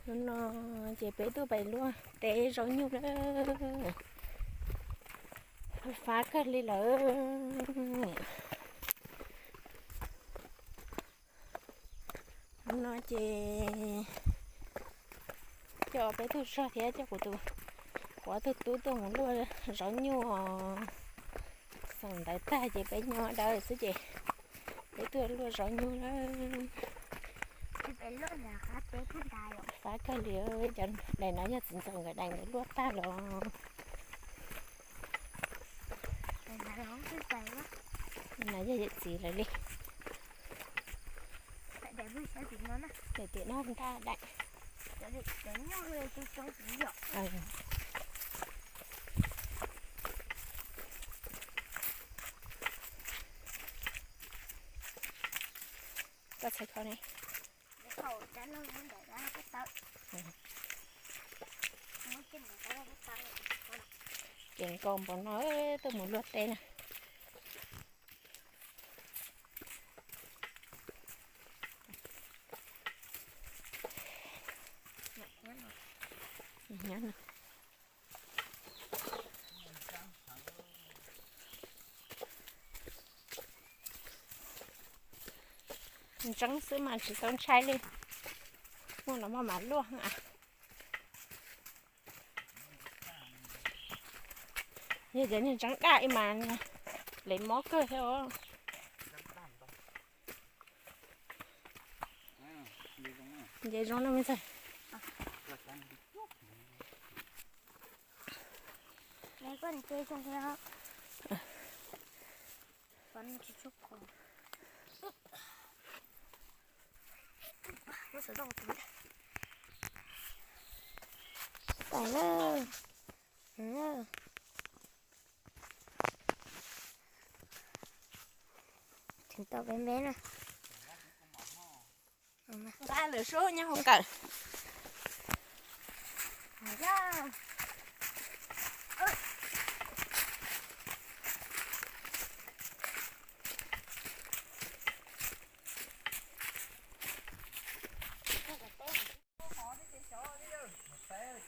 Hnub no ces peb tuaj pem luaj teb zaub nyuj lawm. Fab kawg li lawm. Hnub no ces coj peb tug zog thiab coj kuv tus, kuv ob tug tub tuaj mus luaj zaub nyuj. Xeem ntawv tag ces peb nyob dawb xwb ces peb tuaj luaj zaub nyuj lawm. Fab kawg li, cov daim no yog txiv ntxawm nkawd daim nkawd luaj tag los. No yog yawm txiv lawv li. Daim tim no nrab daim. Koj txhais kho ne. Ces nkaus npaum no tuaj mus luaj teb na. Ntseeb xwb mas tsis tau ntshai li. Muaj los maj mam luaj. Yog cov niag ntseeb daj ib mas lev mob kawg thiab os. Nce zoo na me ntxhais. Tau na. Tseem tau peb me na. Nqa lawm sub nyob hauv kawm.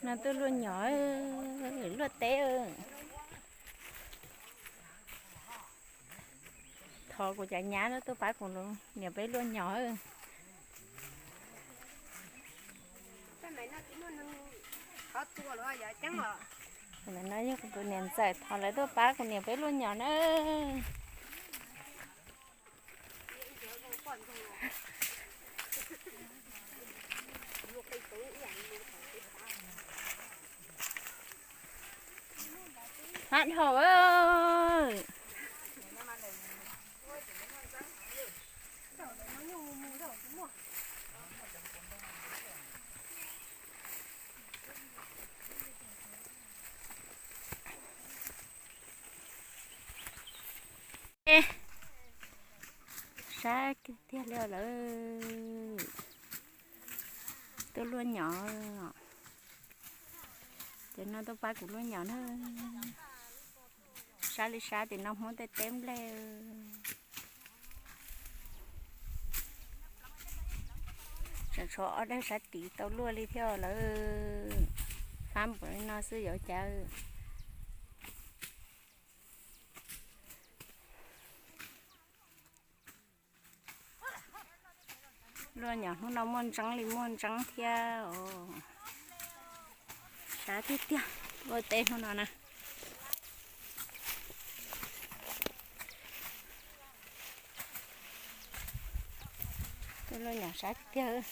No tuaj luaj nyom, luaj teb. Thov kuv cov nyab no tuaj pab kuv niam peb luaj nyom. No yog kuv tus niam ntxawm, thov lawv tuaj pab kuv niam peb luaj nyom na. Hab dhau. Sab tiag tiag li lawm. Tuaj luaj nyom. Ces no tuaj pab kuv luaj nyom na. Sab li sab tim no Hmoob tej teb nplej. Tseem tshuav ob dawg sab tid tau luaj li thiab lawm. Fab npaum li no xwb yuav cas. Luaj nyom hnub no muaj ntseeb li muaj ntseeb thiab os. Sab tiag tiag, luaj teb hnub no na. Luaj nyom sab tiag.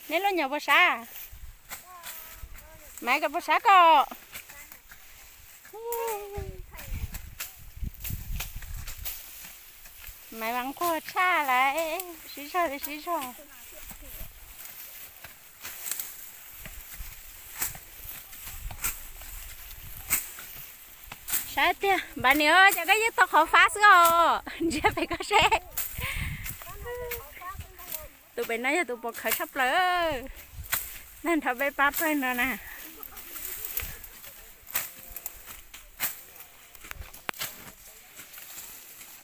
Neb luaj nyom puas sab? Maiv, koj puas sab koj? Maiv vas nquag tshaj lawm, sib zog li sib zog. Sab tiag, Npav Nis, cas koj yeej tau qhov fab xwb os, ntsia pem koj seb. Tus pem no yog tus puas khawv tshaj plaws, nag nrho peb pab pawg no na.